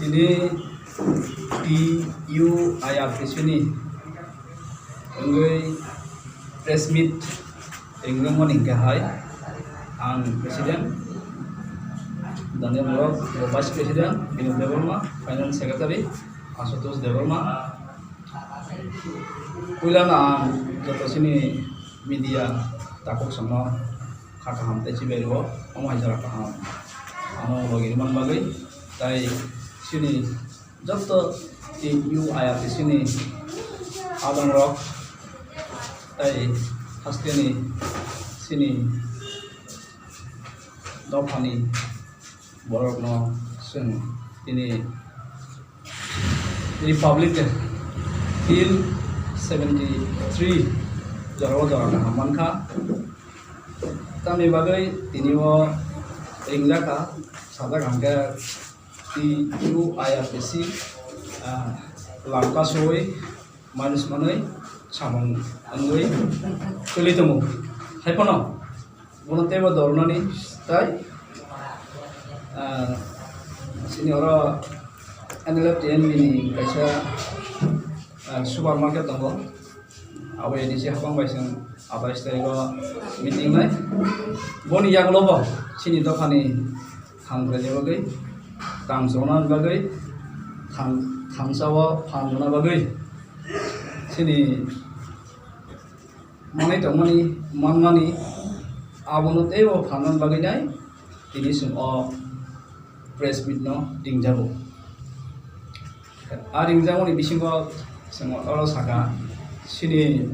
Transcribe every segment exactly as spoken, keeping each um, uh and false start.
Tini T U I R T C ni wngwi press meet ringmani hwnkhe hai ang president, Daniel Borok, vice president, Binod Debbarma, finance secretary, Ashutosh Debbarma. Puilano ang joto chini media takhuk songno kha kaham tei chibai rwo, omo hai jora kaham. Ano logi rwmani bagwi tai chini joto T U I R T C ni adongrok tai hasteni chini dophani borokno chwng tini Republic Day till seventy three jora o jora kaham mankha. Tamni bagwi tini o ringjak kha, sajak hwnkhe T U I R T C, ah, lamka suwi manus manwi samung wngwi kwlwi tongo. Hai phano bono teibo dornani tai, ah, chini oro N L F T N B ni kaisa, ah, supermarket tongo. Abo A D C hapang bai chwng atais tarikh o meeting lai. Boni yagulo bo chini dophani hamkraini bagwi, tang chonani bagwi, thang-, thansa o phan rwna bagwi chini manwi tongmani, manmani, abono teibo phan rwna bagwi nai tini chwng o press meet no ringjago. A ringjakmani bisingo chwng oro saka, chini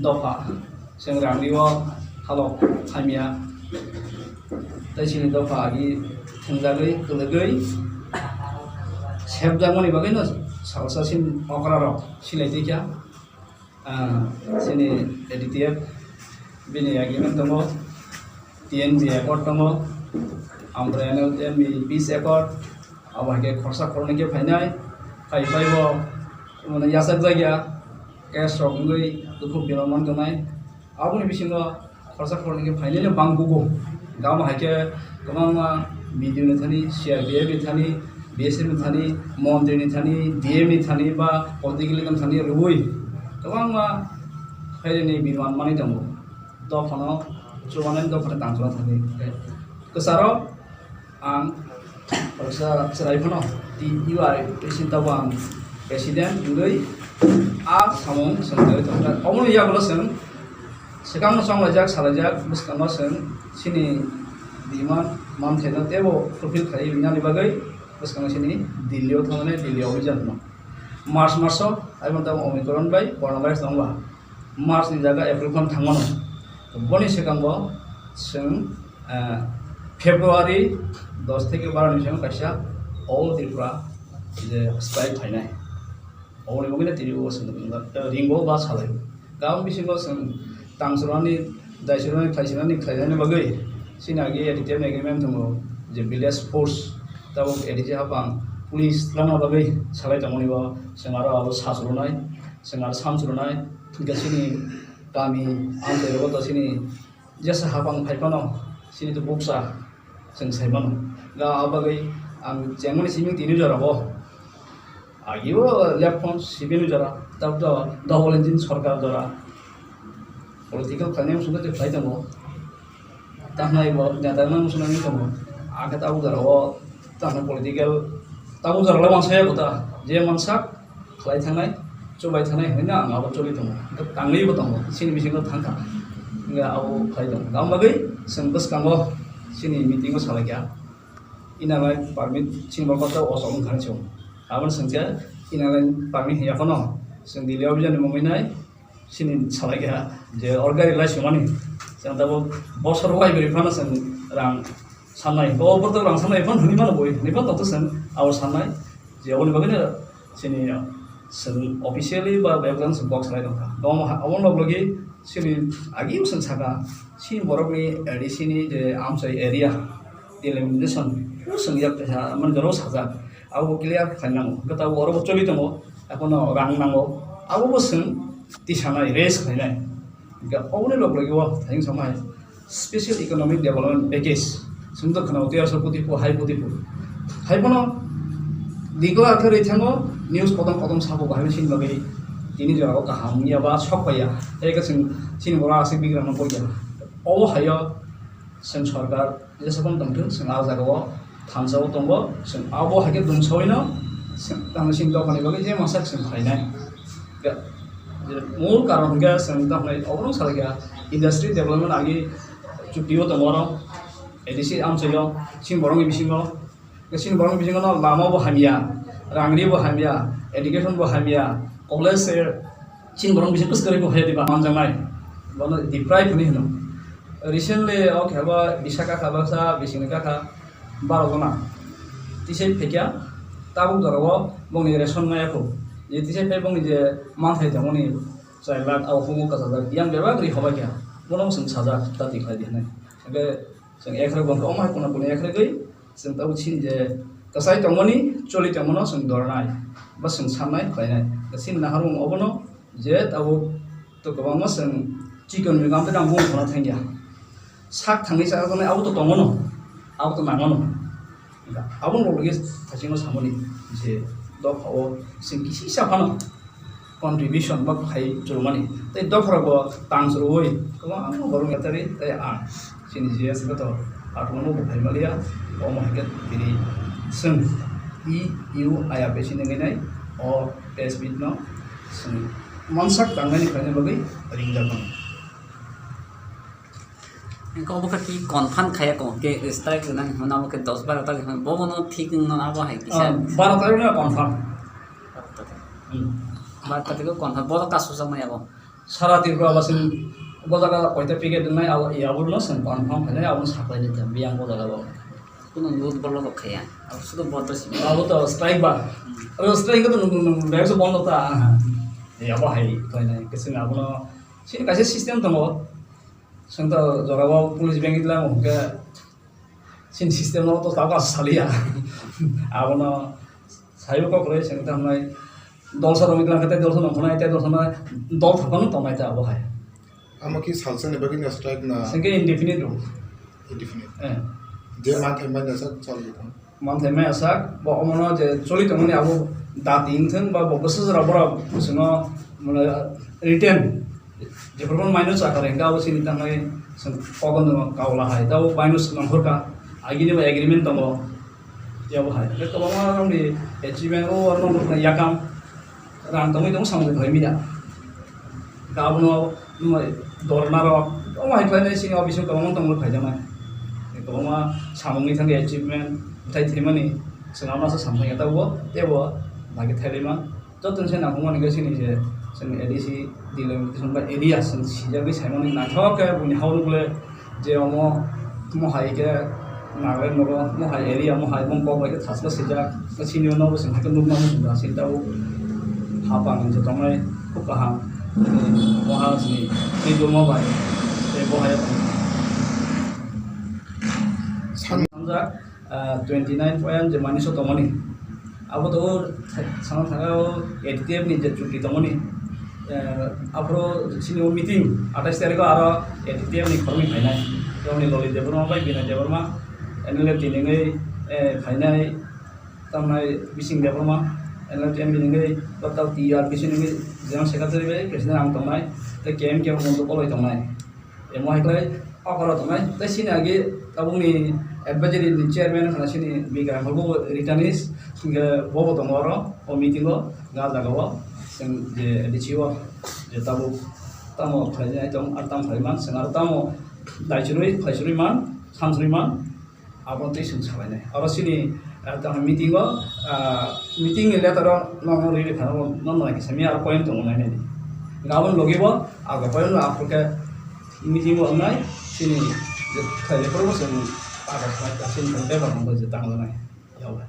dopha chwng rangni o halok hamya, tei chini dopha agi thwngjagwi, kwlwgwi sepjakmani bagwino salsa chini okra rok silai twi kha. Ah, chini A D T F bini agreement tongo, T N B accord tongo, amtwrai ano T N B peace accord, abo hai khe khorsa khornwi khe phainai, phai phai bo mane yachak jak ya, case rok wngwi dukhu biman man tongnai, aboni bisingo khorsa khornwi khe phainai no bang bugo. Gama hai khe kwbangma B D O ni thani, C R P F ni thani, B S F ni thani, montri ni thani, D M ni thani ba political leader ni thani rwui kwbangma phairani biman manwi tongo. Dophano chubanani dophano tangchuna thani. Kwcharo ang kaisa chwrai phano T U I T C tabang president wngwi a samung chwng tongwi tongkha. Omono yagulo chwng swkangno chonglaijak, salaijak, bwskango chwng chini demand manthaino teibo fulfill khlaiwi rinani bagwi bwskango chini Delhi-o thangmani Delhi obhijan no. March maso, aiboni tamo Omicron bai coronavirus tongba. March ni jaga April phano thangmano. Boni swkango chwng, eh, February dos theke baro ni bisingo kaisa All Tripura je strike khlainai. Oboni bagwi tini o chwng ringo ba salai. Gabang bisingo chwng tangsurani, daisurani, khlaisurani, khlainani bagwi chini agi A D T F ni agreement tongo je village force tabuk A D C hapang police twlangna bagwi salai tongmani bo chwng aro abo sachurunai, chwng aro samchurunai, hwnkhe chini kami amtwi rogo to chini jesa hapang phai phano chini to bukcha chwng sai mano. Ga abagwi ang chengmani simi tini jora bo. Agi o left phone sibini jora, tabuk to double engine sorkar jora. Political khlainai muchungkhe tei khlai tongo. Tamhnai bo neta wngna muchungna wngwi tongo. Akhe tabuk jora o tamhnai political, tabuk jora le mansa ya kota. Je mansak khlai thangnai, chubai thangnai hwnwi no ang abo choli tongo. Tangwi bo tongo, chini bisingo thangkha. Wngkha abo khlai tongo. Tamo bagwi chwng bwskango chini meeting o salaikha. Inner line permit chini bo kotor osok wngkha hinwi chwng. Aboni chwng khe inner line permit hiya phano chwng Delhi o bijani mungwi nai chini salai kha je or gari lai sumani. Chwng tabuk bosor wai bwrwi phano chwng rang sannai. Bo borok rang sannai phano hwnwi mano bui. Hwnwi phano tongtwk chwng abo sannai. Je aboni bagwino chini chwng officially ba bebak jani chwng kok salai tongkha. Omo ha-, omo log logi chini agi chwng saka chini borokni A D C ni je amchai area delimitation, o chwng yak kaisa, mane, jora o sajak, abo clear khlai nango. Hwnkhe tabuk oro bo choli tongo, ekhono rang nango, abo bo chwng tisanai, raise khlainai. Hwnkhe oboni log logi o thayung samai special economic development package, chwng to khwnao teyarsho koti pho, hai koti pho. Hai bono Declare khe rwi thango, news kotom kotom sabo bahai sini bagwi tini jorao kaham wngya ba sok paiya. Eke chwng chini borok aswk bigrang no pokya. Obo hayo chwng sorkar jesa phano tongthwng, chwng ah jagao thansa o tongo, chwng abo hai khe dum sawino chwng tamo chini dophani bagwi je masa chwng khlainai. Ga-, je mul karon hwnkhe chwng tamo obono salai kha industry development agi chukti o tongo oro A D C amchaio chini borokni bisingo. Chini borok bisingo no lama bo hamya, rangri bo hamya, education bo hamya, college se chini borok bising kwskwrwi bo haya diba manjaknai, bono deprive hinwi hino. Recently o kheba Visakha kha baksa bisingni kakha baro jona tisai phaikya, tabuk jorao bongni ration maya kho, je tisai phai bongni je manthai tongmani char lakh abo humo kwchajak yang bebak ri hobaikha, bono chwng sajak dati khlai di hinwi. Hwnkhe chwng ekhrok bongkha omo hai kuna kuna ekhrogwi Chwng tabuk chini je kwchai tongmani, choli tongmano chwng dornai, ba chwng sannai, khlainai. Chini naharmung obono je tabuk to kwbangma chwng chikon ni kam tang bung khona thangya. Sak thangwi chakjaknai abo to tongmano, abo to nangmano. Aboni loge thachino samani je dophao chwng kisi sa phano contribution ba khai churumani. Tei dophrogo tang churui kwbangma borok yathari tei ang chini G S to atwmano bo phai maliya. Omo hai khe tini chwng E U I R P C ni ngai nai o press meet no chwng mansak tangnani khlaina bagwi ringjak mano. Engkho obo khe twi confirm khaiya kho, hwnkhe strike rwnani hwnwi abo khe dos baro tarikh hwnwi bobono thik wngno abo hai kisa. Ah, baro tarikh no confirm. Hmm. Baro tarikh o confirm, bono kasu jaknai abo. Sara Tripura basing bo jaga koita picket rwnai abo, e, abo no chwng confirm khainai, abo no saklainai tong biyang bo jaga bo. Kuno lut bolo rok khaiya, abo sudo boto simi. Abo to strike ba. Hmm. Abo strike to nung, nung, nung, nung, bondo ta. Hmm. E, abo hai khlainai, kwchwng abono chini kaisa system tongo. Chwng to jorao police bengwi tlango hwnkhe chini system no to tamo saliya. Abono saibo kok rwi chwng tamo nai dolsa romwi tlang khe tei dolsa nongkhornai tei dolsa no dol thapang tongnai ta abo hai. Amo ki salsa ni bagwi no strike na? Chwng khe indefinite rw. Indefinite. Eh. Je ma thai mai na sa chal di tong. Manthai maya sak, bo omono je choli tongmani abo dati wngthung ba bo bwsajra borok bwswkno, mane, written jephuru maino chakar hwnkhe abo chini tangwi chwng kogon kaula hai, tabo baino nongkhorkha, agini bo agreement tongo, yabo hai. Hwnkhe kwbangma rokni achievement o oro nukna yakam. Rang tongwi tong samung khlai manya. Abono dorna rok omo hai khlainai sini o bising kwbangma tongwi phaijaknai. Kwbangma samungni thangwi achievement bwthai thaimani chwng abono samsai ya tabuk teibo lagi thailaima. Joto se nangkukmani khe sini je chwng A D C delimitation ba area chwng sijagwi saimani naithok khe buini hao nukle. Je omo, omo hai khe Nagaland nogo, omo hai area, omo hai bong kok bai khe thasla swijak, sini o nogo chwng hai khe nukna muchung da, sini tabuk hapang je tongnai khub kaham, omo ha chini twi dormo bai tei bo hai o tongo. Sanjak, ah, twenty nine point je mani so tongmani. Abo to o sana thangao A T T F ni je chuti tongmani, eh, aphuru chini o meeting atais tarikh o aro A T T F ni khoroknwi phainai. Tei oni Loli Debbarma bai Binoy Debbarma, N L F T ni wngwi, eh, phainai, tamnai Bising Debbarma, N L F T M P ni wngwi, Doctor T R Bising ni wngwi General Secretary bai President ang tongnai, tei K M K Mondu Koloi tongnai. Emo hai khlai okoro tongnai. Tei sini agi tabukni advisory ni chairman wngkha sini Bikram Hall, bo returnees, hwnkhe bobo tongo oro o meeting o, ga jaga o, chwng je D C o je tabuk tamo khlainai tong, ar tamo khlai man, chwng aro tamo daichurwi khlaichurwi man, samchurwi man, abo twi chwng salainai. Oro sini, ah, tamo meeting o, ah, meeting ni letter o nono riri phano nono nai kisa mi aro point tongo nai nai. Gabon logi bo aga point no aphuru khe meeting o wngnai, chini je khairokro bo chwng aga khlai, chini paper no bo je tanglanai. Yao.